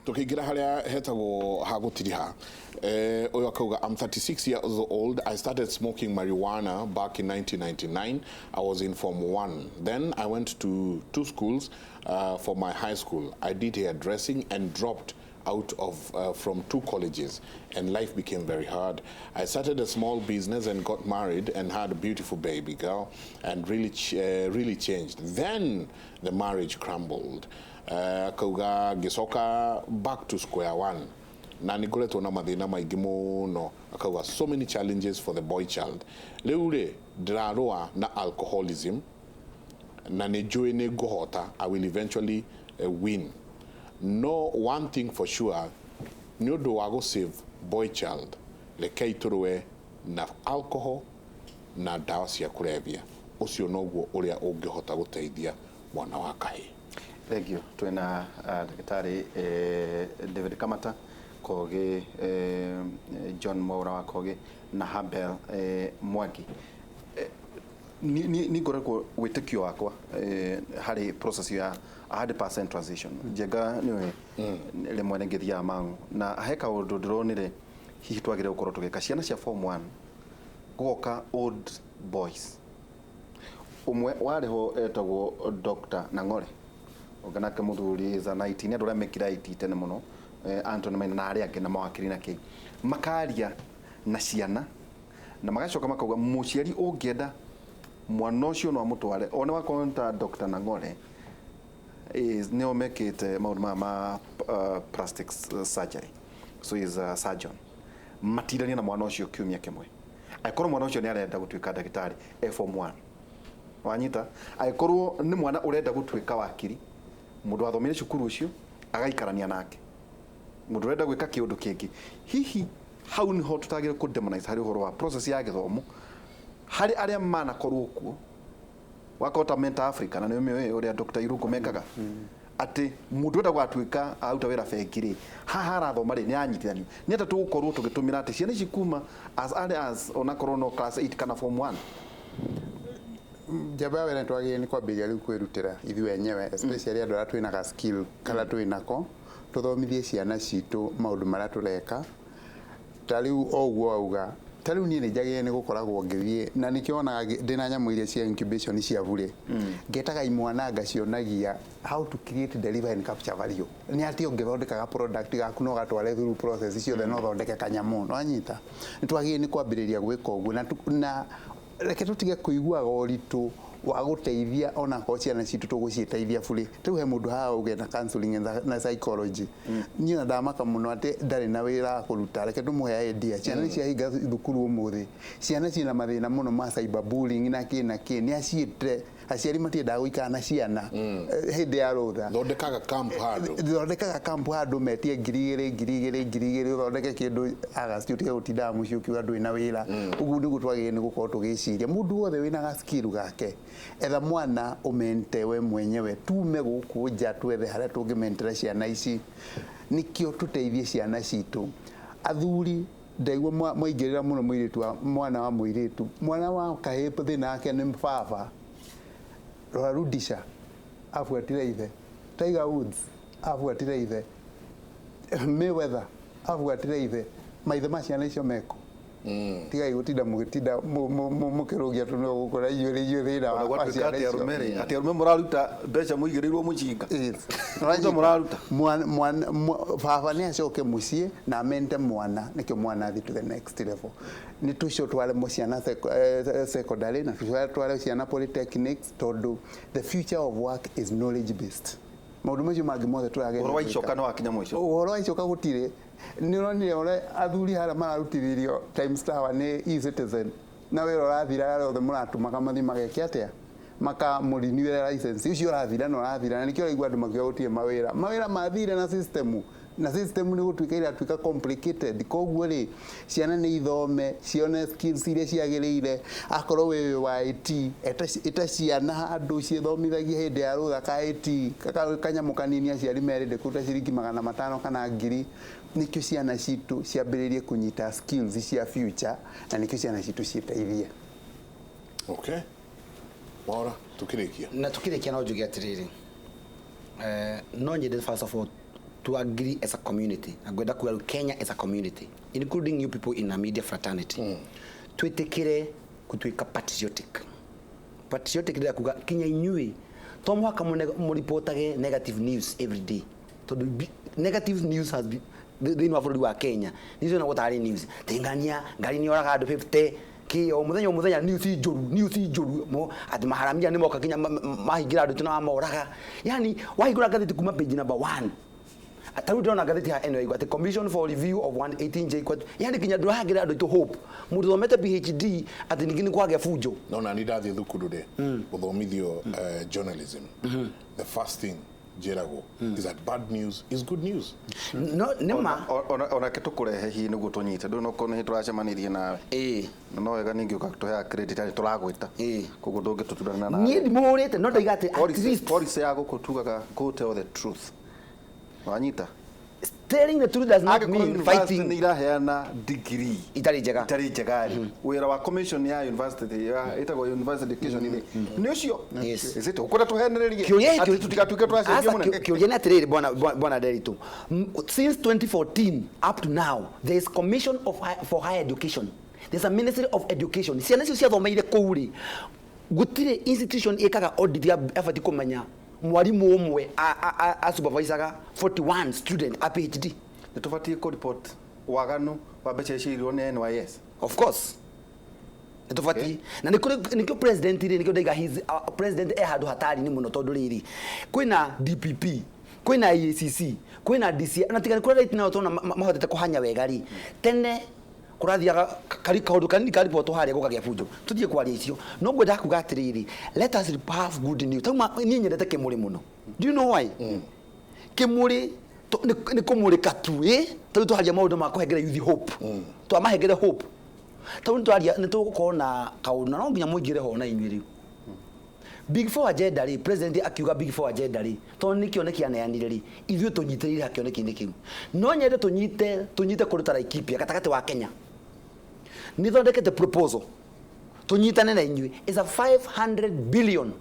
Tukiingira haria hetagwo ha gutiriha, uyu akauga, "I'm 36 years old. I started smoking marijuana back in 1999. I was in Form 1 then. I went to two schools for my high school. I did hairdressing and dropped out of from two colleges, and life became very hard. I started a small business and got married and had a beautiful baby girl and really changed. Then the marriage crumbled." Akauga ngicoka back to square one na nĩ ngoretwo na mathĩna maingĩ mũno. Akauga, "So many challenges for the boy child. Rĩu rĩ ndĩrarũa na alcoholism na nĩ njũĩ nĩ ngũhota. I will eventually win. No one thing for sure, nĩ ũndũ wa gũ save boy child, rekei tũrũe na alcohol na ndawa cia kũrebia. Ũcio noguo ũrĩa ũngĩhota gũteithia mwana wa kahĩĩ." Thank you. Twina Ndagĩtarĩ David Kamata Kogi, John Mwaura wa Kogi na Habel Mwangi. Ni ngoretwo wĩtĩkio wakwa harĩ process ya 100% transition. Njenga nĩwe rĩmwe nĩ ngĩthiaga mang'u na he kaũndũ ndĩronire hihi twagĩrĩire gũkorwo tũgĩka ciana cia Form 1 gũgoka old boys. Ũmwe warĩ ho etagwo Dr. Nang'ore, ũngĩ nake mũthuri is an IT, nĩ andũ arĩa mekire IT tene mũno, Anthony Maina na arĩa angĩ na mawakiri na kĩ, makaria na ciana na magacoka makauga mũciari ũngĩenda mwana ũcio no amũtware one wakorwo nĩ ta Dr. Nang'ore is nĩo mekĩte maũndũ maya ma plastic surgery, so is a surgeon. Matirania na mwana ũcio kiumia kĩmwe angĩkorwo mwana ũcio nĩ arenda gũtuĩka ndagĩtarĩ e Form 1. Wanyita, angĩkorwo nĩ mwana ũrenda gũtuĩka wakiri, mũndũ wathomire cukuru ũcio agaikarania nake, mũndũ ũrenda gwĩka kĩũndũ kĩngĩ. Hihi hau niho tũtagĩrĩire kũ demonize harĩ ũhoro wa process ya gĩthomo harĩ arĩa manakorwo kuo wakorwo ta Mentor Africa na nĩ ũmĩũĩ ũrĩa Dr. Irungu mekaga atĩ mũndũ ũrenda gwatuĩka aruta wĩra bengi rĩ, haha arathoma rĩ, nĩ anyitithanio nĩ atĩ tũgũkorwo tũgĩtũmĩra atĩ ciana ici kuma as early as onakorwo no class 8 kana Form 1. Njamba ya wĩra nĩ twagĩrĩire nĩ kwambĩrĩria rĩu kwĩrutĩra ithuĩ enyewe, especially andũ arĩa twĩna ga skill karĩa twĩ nako, tũthomithie ciana citũ maũndũ marĩa tũreka. Ta rĩu o ũguo wauga, ta rĩu niĩ nĩ njagĩrĩire nĩ gũkoragwo ngĩthiĩ na nĩkĩo wonaga ndĩna nyamũ iria cia incubation cia burĩ, ngetaga imwana ngacionagia how to create, deliver and capture value. Nĩ atĩ ũngĩthondekaga product gaku no gatware through process ciothe no ũthondeke kanyamũ. Nĩwanyita, nĩ twagĩrĩire nĩ kwambĩrĩria gwĩka ũguo na reke tũtige kũiguaga ũritũ wa gũteithia onakorwo ciana citũ tũgũciĩteithia burĩ. Rĩu he mũndũ haha auge na counseling na psychology, niĩ ona ndamaka mũno atĩ ndarĩ na wĩra wa kũruta. Reke tũmũhe idea. Ciana nĩ ciahinga thukuru ũmũthĩ, ciana ciĩna mathĩna mũno ma cyberbullying na kĩ na kĩ. Nĩ aciĩte aciari matiendaga gũikara na ciana hĩndĩ ya rũtha. Thondekaga camp handũ. Thondekaga camp handũ, metie 2000, 2000, 2000, ũthondeke kĩndũ August, ũtige gũtindaga mũciĩ ũkiuga ndũrĩ na wĩra. Ũguo nĩguo twagĩrĩire nĩ gũkorwo tũgĩciria. Mũndũ wothe wĩna ga skill gake, etha mwana ũmente we mwenyewe. Tume gũkũ nja twethe harĩa tũngĩmentera ciana ici nĩkĩo tũteithie ciana citũ. Athuri, ndaigua mwaingĩrĩra mũno mũirĩtu wa mwana wa mũirĩtu, mwana wa kahĩĩ thĩna wake nĩ baba. Rora Rudisha abuatire ithe, Tiger Woods abuatire ithe, Mayweather abuatire ithe. Maithe ma ciana icio meko. Tigai gũtinda mũgĩtinda mũkĩrũgia tũnua gũkũ na inyuĩ thĩna Ona wa gwatuĩka ciana atĩ icio. Arũme rĩ, atĩ arũme mũraruta mbeca mũigĩrĩirwo mũcinga. Yes. Ruta mũraruta. Baba nĩ acoke mũciĩ na amente mwana nĩkĩo mwana athiĩ to the next level. Nĩ tũcio twaremo ciana secondary na tũcio tware ciana polytechnics, tondũ the future of work is knowledge based. Maũndũ macio mangĩ mothe tũrageria Ũhoro wa gwĩka. icoka nĩ wakinya mũico. Ũhoro wa icoka gũtirĩ. Nĩ ũronire ũrĩa athuri harĩa mararutithĩrio Times Tower nĩ eCitizen na wĩra ũrathira, arĩa othe mũratũmaga mathiĩ mageke atĩa, makamũrinywĩra license ũcio ũrathira na ũrathira, na nĩkĩo ũraigua andũ makiuga gũtirĩ mawĩra. Mawĩra mathire na system, na system nĩ gũtuĩka iratuĩka complicated. Koguo rĩ, ciana nĩ ithome cione skills iria ciagĩrĩire. Akorwo wĩ wa IT, ĩta ciana handũ ciĩthomithagie hĩndĩ ya rũtha ka IT kanyamũ kanini aciari merĩndĩ kũruta ciringi 500 kana 1000, nĩkĩo ciana citũ ciambĩrĩrie kũnyita skills cia future na nĩkĩo ciana citũ ciĩteithie. Okay, Mwaura, tukĩrĩkia. Na tukĩrĩkia no njuge atĩrĩrĩ, no nyende first of all To agree as a community, na ngwenda kuga rĩu Kenya as a community, including you people in a media fraternity, twĩtĩkĩre gũtuĩka patriotic. Patriotic ndĩrenda kuga kinya inyuĩ to mũhaka mũripotage negative news every day, tondũ negative news has been thĩinĩ wa bũrũri wa Kenya nicio na gũtarĩ news tingania ngari nĩ yoraga andũ 50 kĩ o mũthenya o mũthenya, news njũru, news njũru mo atĩ maharamia nĩ moka kinya mahingĩra andũ tuna mamoraga. Yani wahingũra ngathĩti kuma page number 1, tarĩu ndĩrona ngathĩti ya ĩno ĩigua atĩ commission for review of 118J yani kinya ndũrahangĩra andũ aitũ hope, mũndũ thomete PhD atĩ ningĩ nĩ kwagĩa bunjo. No na nĩ ndathiĩ thukuru rĩ gũthomithio journalism, the first thing njĩragwo is that bad news is good news. No nĩ ma. Onake tũkũrehe hihi nĩguo tũnyite ndũ nokorwo nĩ tũracemanirie nawe na no wega ningĩ ũgatũheaga credit arĩ tũragwĩta, koguo ndũngĩtũturana nawe. Niĩ ndimũhũrĩte, no ndaiga atĩ at least Policy ya gũkũ tugaga go tell the truth, wanyita? Telling the truth does not Angĩkorwo mean university fighting. nĩ iraheana degree itarĩ njega, itarĩ njega rĩ, wĩra wa commission ya university ya ĩtagwo university education rĩ nĩ ũcio. Is it ũkwenda tũhenererie Kĩũria atĩ tũtigatuĩke tũracenjia Asa, mũnene? Kĩũria nĩ atĩrĩrĩ, bwana Nderitu. Since 2014 up to now there is commission for higher education, there's a ministry of education. Ciana icio ciathomeire kũu rĩ, gũtirĩ institution ĩkaga audit ya abatiĩ kũmenya mwarimũ ũmwe a supervisaga 41 student a PhD. Nĩ tũbatiĩ kũ report waganu wa mbeca icio irirwo nĩ NYS? Of course nĩ tũbatiĩ, na nĩ kũrĩ nĩkĩo president rĩ, nĩkĩo ndaiga his president e handũ hatari-inĩ mũno, tondũ rĩrĩ kwĩna DPP, kwĩna EACC, kwĩna DCI, na tiga nĩ kũrĩa right now tũrona mahotete kũhanya wega rĩ, tene kũrathiaga kaũndũ kanini karibotwo harĩa gũkagĩa bunjo. Tũthiĩ kwaria icio, no ngwendaga kuga atĩrĩrĩ, let us have good news. Tau niĩ nyendete Kĩmũrĩ mũno. Do you know why? Kĩmũrĩ nĩ kũmũrĩka tu ĩ tarĩu twaria maũndũ ma kũhengere youth hope, twamahengere hope. Tarĩu nĩtwaria nĩ tũgũkorwo na kaũndũ na no nginya mũingĩre ho na inyuĩ rĩu. Big Four agenda rĩ, president akiuga Big Four agenda rĩ, tondũ nĩ kĩoneki aneanire rĩ, ithuĩ tũnyitĩrĩire kĩoneki-inĩ kĩu. No nyende tũnyite kũndũ ta Laikipia gatagatĩ wa Kenya, nĩ thondekete proposal tũnyitane na inyuĩ, is a 500 billion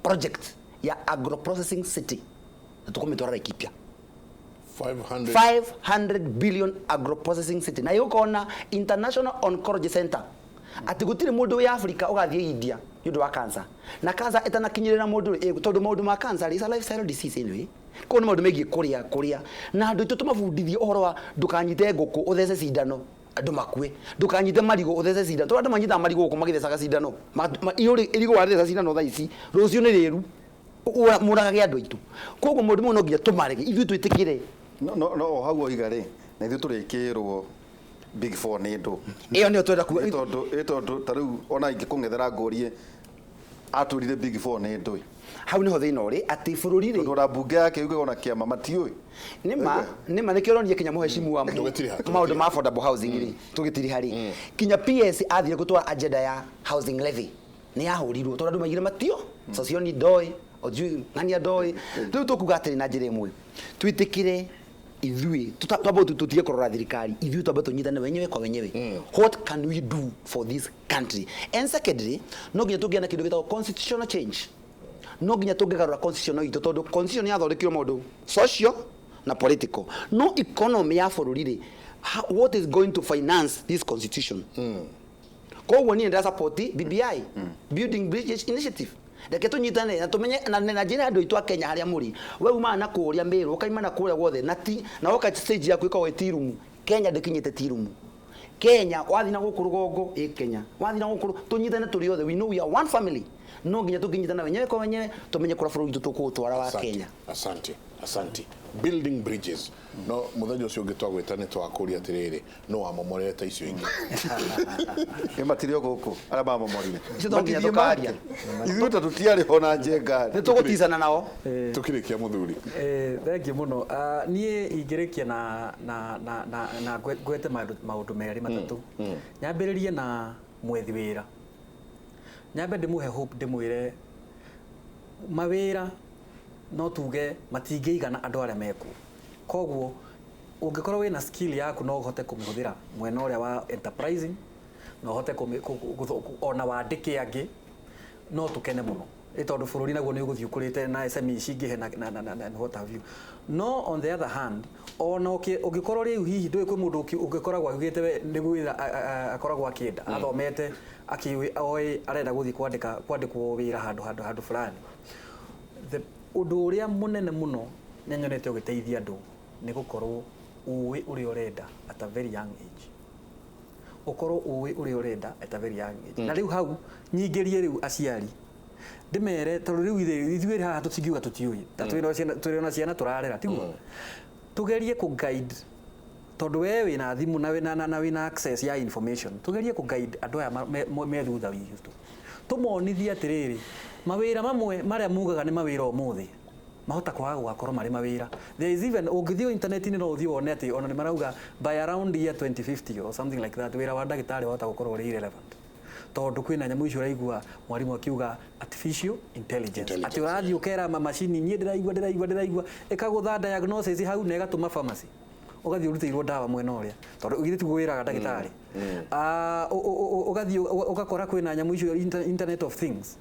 project ya agroprocessing city na tũkũmĩtwara Laikipia. 500? 500 billion agroprocessing city, na ĩgũkorwo na international oncology center, atĩ gũtirĩ mũndũ wĩ Africa ũgathiĩ India nĩ ũndũ wa cancer, na cancer ĩtanakinyĩrĩra mũndũ rĩ, tondũ maũndũ ma cancer rĩ, is a lifestyle disease anyway. Koguo nĩ maũndũ megiĩ kũrĩa na andũ aitũ tũmabundithie ũhoro wa ndũkanyite ngũkũ ũthece cindano andũ makue, ndũkanyite marigũ ũthece cindano, tondũ andũ manyitaga marigũ gũkũ magĩthecaga cindano. Irigũ watheca cindano thaa ici, rũciũ nĩ rĩru mũragage andũ aitũ. Koguo maũndũ mau no nginya tũmarege ithuĩ twĩtĩkĩre. No o hau oiga rĩ, na ithuĩ tũrĩkĩrwo Big Four nĩ ndũ? Ĩyo nĩyo twenda kuga. Ĩ tondũ ta rĩu ona ingĩkũng'ethera ngũrie atũrire Big Four nĩ ndũ? Hau nĩho thĩna ũrĩ, atĩ bũrũri rĩ Tondũ ona mbunge yake yugaga ona kĩama matiũĩ. Nĩma nĩma, nĩkĩo ũronire kinya mũhecimu wa Tũgĩtiriha, maũndũ ma affordable housing rĩ, tũgĩtiriha rĩ, kinya PS athire gũtwara agenda ya housing levy nĩ yahũrirwo, tondũ andũ maigire matio socioni ndoĩ ojui ng'ania ndoĩ. Rĩu tũkuga atĩrĩ, na njĩra ĩmwe twĩtĩkĩre ithuĩ twambe tũtige kũrora thirikari, ithuĩ twambe tũnyitane wenyewe kwa wenyewe. What can we do for this country? And secondly, no nginya tũngĩgĩa na kĩndũ gĩtagwo constitutional change, no nginya tũngĩgarũra constitution itũ, tondũ constitution yathondekirwo maũndũ social na political, no economy ya bũrũri rĩ, what is going to finance this constitution? Koguo niĩ ndĩra support BBI, Building Bridges Initiative. Reke tũnyitane na tũmenye na njĩra andũ aitũ a Kenya harĩa mũrĩ, we umaga na kũrĩa Meru, ũkaima na kũrĩa guothe, na ti na woka stage yaku ĩkoragwo ĩ tirumu. Kenya ndĩkinyĩte tirumu. Kenya wathiĩ na gũkũ rũgongo ĩ Kenya, wathiĩ na gũkũ, tũnyitane tũrĩ othe. We know we are one family. No nginya tũngĩnyitana wenyewe kwa wenyewe tũmenye kũrĩa bũrũri witũ tũkũũtwara wa Asante, Kenya. Asante, asante. Building bridges. No muthenya ũcio ũngĩ twagwĩta nĩ twakũria atĩrĩrĩ, no wamomorete icio ingĩ? Ĩ matirĩ o gũkũ arĩa mamomorire? Icio to nginya tũkaria. Ithuĩ ta tũtiarĩ ho na njenga. Nĩ tũgũticana nao. Tũkĩrĩkia, mũthuri. Thengiũ mũno. Niĩ ingĩrĩkia na ngwete maũndũ merĩ matatũ. Nyambĩrĩrie na mwethi wĩra, nyambe ndĩmũhe hope, ndĩmwĩre mawĩra no tuge matingĩigana andũ arĩa mekuo, koguo ũngĩkorwo wĩna skill yaku no ũhote kũmĩhũthĩra mwena ũrĩa wa enterprising, no ũhote ona wandĩke angĩ, no tũkene mũno. Tondu bururi naguo ni uguthii ukurite na SME cingĩhe na what have you. No on the other hand, ona ũngĩkorwo rĩu hihi ndũĩ kwĩ mũndũ ũngĩkoragwo augĩte we nĩ gwĩra akoragwo akĩenda athomete akĩũĩ oĩ arenda gũthiĩ kwandĩka kwandĩkwo wĩra handũ fulani. The ũndũ ũrĩa mũnene mũno nĩnyonete ũgĩteithia andũ nĩ gũkorwo ũĩ ũrĩa ũrenda at a very young age. Ũkorwo ũĩ ũrĩa ũrenda at a very young age. Na rĩu hau nyingĩrie rĩu aciari ndĩmere tondũ rĩu ithuĩ haha tũtingiuga tũtiũĩ ta twĩna ciana tũrarera tiguo tugerie kũ guide tondũ we wĩna thimũ na wĩna access ya information, tugerie kũ guide andũ aya me thutha witũ, tũmonithie atĩrĩrĩ mawĩra mamwe marĩa mugaga nĩ mawĩra ũmũthĩ mahota kwaga gũgakorwo marĩ mawĩra. There is even ũngĩthiĩ internet-inĩ no ũthiĩ wone atĩ ona nĩ marauga by around year 2050 or something like that wĩra wa ndagĩtarĩ wahota gũkorwo ũrĩ irrelevant tondũ kwĩna nyamũ icio ũraigua mwarimũ akiuga artificial intelligence, atĩ ũrathiĩ ũkera macini niĩ ndĩraigua ĩkagũtha diagnosis hau na ĩgatũma pharmacy ũgathiĩ ũrutĩirwo ndawa mwena ũrĩa tondũ githĩ tiguo wĩraga ndagĩtarĩ. Ũgathiĩ ũgakora kwĩna nyamũ icio internet of things,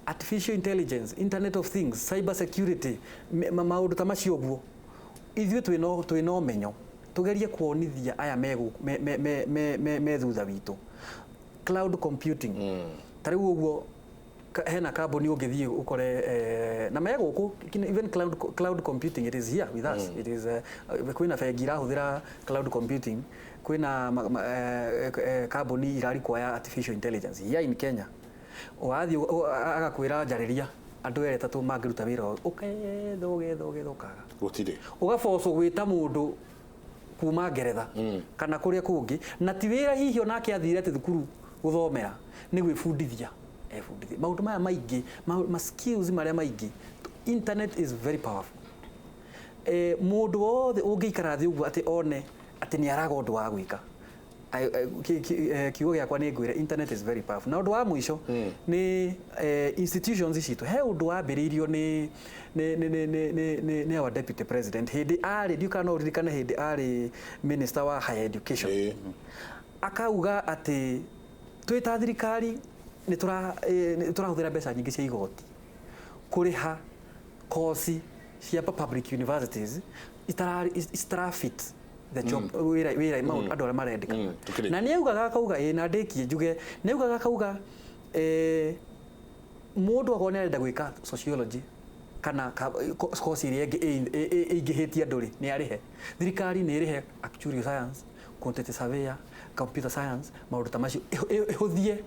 artificial intelligence, internet of things, cyber security, maũndũ ta macio ũguo. Ithuĩ twĩna ũmenyo tugerie kuonithia aya me thutha witũ. Cloud computing ta rĩu ũguo hena kambuni ũngĩthiĩ ũkore na me gũkũ, even cloud computing, it is here with us. It is kwĩna bengi irahũthĩra cloud computing, kwĩna kambuni ira require artificial intelligence here in Kenya. Wathiĩ agakwĩra njarĩria andũ erĩ atatũ mangĩruta wĩra ũyũ, ũketha ũgetha ũgetha ũkaga gũtirĩ, ũgabocwo gwĩta mũndũ kuma Ngeretha kana kũrĩa kũngĩ, na ti wĩra hihi onake athire atĩ thukuru gũthomera, nĩ gwĩbundithia ebundithia maũndũ maya maingĩ, ma skills marĩa maingĩ. Internet is very powerful. Mũndũ wothe ũngĩikara thĩ ũguo atĩ one atĩ nĩ araga ũndũ wa gwĩka, kiugo gĩakwa nĩ ngwĩre internet is very powerful. Na ũndũ wa mũico nĩ institutions citũ, he ũndũ wambĩrĩirio nĩ our deputy president hĩndĩ arĩ, ndiũ kana no ũririkane hĩndĩ arĩ minister wa higher education, akauga atĩ twĩ ta thirikari nĩ tũrahũthĩra mbeca nyingĩ cia igoti kũrĩha kosi cia public universities itara fit the job wĩra maũndũ andũ arĩa marendeka. Na nĩ augaga akauga na ndĩkie njuge nĩ augaga akauga mũndũ akorwo nĩ arenda gwĩka sociology kana kosi ĩrĩa ĩngĩ ĩingĩhĩtie andũ rĩ, nĩ arĩhe thirikari, nĩ ĩrĩhe actuarial science, quantity surveyor, computer science, maũndũ ta macio, ĩhũthie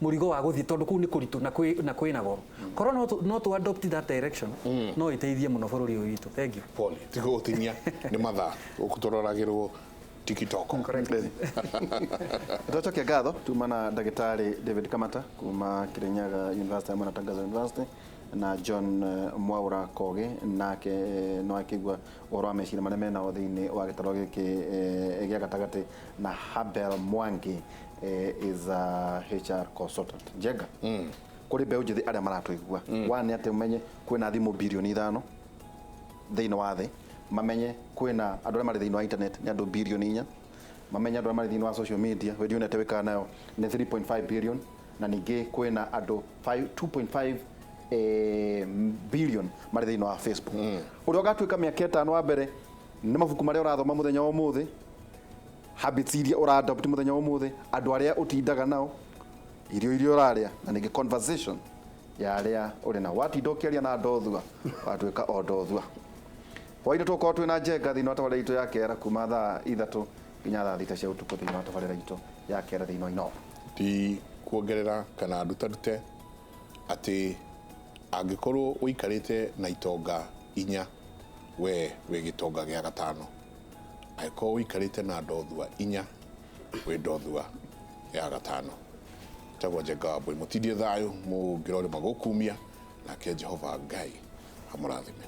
mũrigo wa gũthiĩ tondũ kũu nĩ kũritũ na kwĩna goro. Korwo no tũ adopt that direction no ĩteithie mũno bũrũri ũyũ witũ. Thank you. Pole tigũtinia nĩ mathaa ũkũtũroragĩrwo TikTok. Twacokia ngatho tuma na ndagĩtarĩ David Kamata kuma Kirinyaga University hamwe na Tangaza University na John Mwaura Kogi, nake no akĩigua ũhoro wa meciria marĩa menao thĩinĩ wa gĩtarũ gĩkĩ gĩa gatagatĩ, na Habel Mwangi is a HR consultant. Njenga kũrĩ mbeũ njĩthĩ arĩa maratũigua, wa nĩ atĩ ũmenye kwĩna thimũ birioni 5 thĩinĩ wa thĩ, mamenye kwĩna andũ arĩa marĩ thĩinĩ wa internet nĩ andũ birioni 4, mamenye andũ arĩa marĩ thĩinĩ wa social media wendi unete wĩkaga nayo nĩ 3.5 billion, na ningĩ kwĩna andũ 2.5 billion marĩ thĩinĩ wa Facebook. Ũrĩa ũgatuĩka mĩaka 5 wa mbere nĩ mabuku marĩa ũrathoma mũthenya wa ũmũthĩ, habits iria ũra-adopt mũthenya wa ũmũthĩ, andũ arĩa ũtindaga nao, irio iria ũrarĩa, na ningĩ conversation ya arĩa ũrĩ nao. Watinda ũkĩaria na ndothua watuĩka o ndothua. Hwaĩ-inĩ tũgũkorwo twĩna Njenga thĩinĩ wa tabarĩra itũ ya Kera kuma thaa 3 nginya thaa 6 cia ũtukũ thĩinĩ wa tabarĩra itũ ya Kera thĩinĩ wa Inooro. Ti kuongerera kana ndutarute atĩ angĩkorwo ũikarĩte na itonga 4 we wĩ gĩtonga gĩa 5, angĩkorwo ũikarĩte na ndothua 4 wĩ ndothua ya 5. Tagwo Njenga wa Mbũi, mũtindie thayũ mũngĩrorĩma gũkumia, nake Jehova Ngai amũrathime.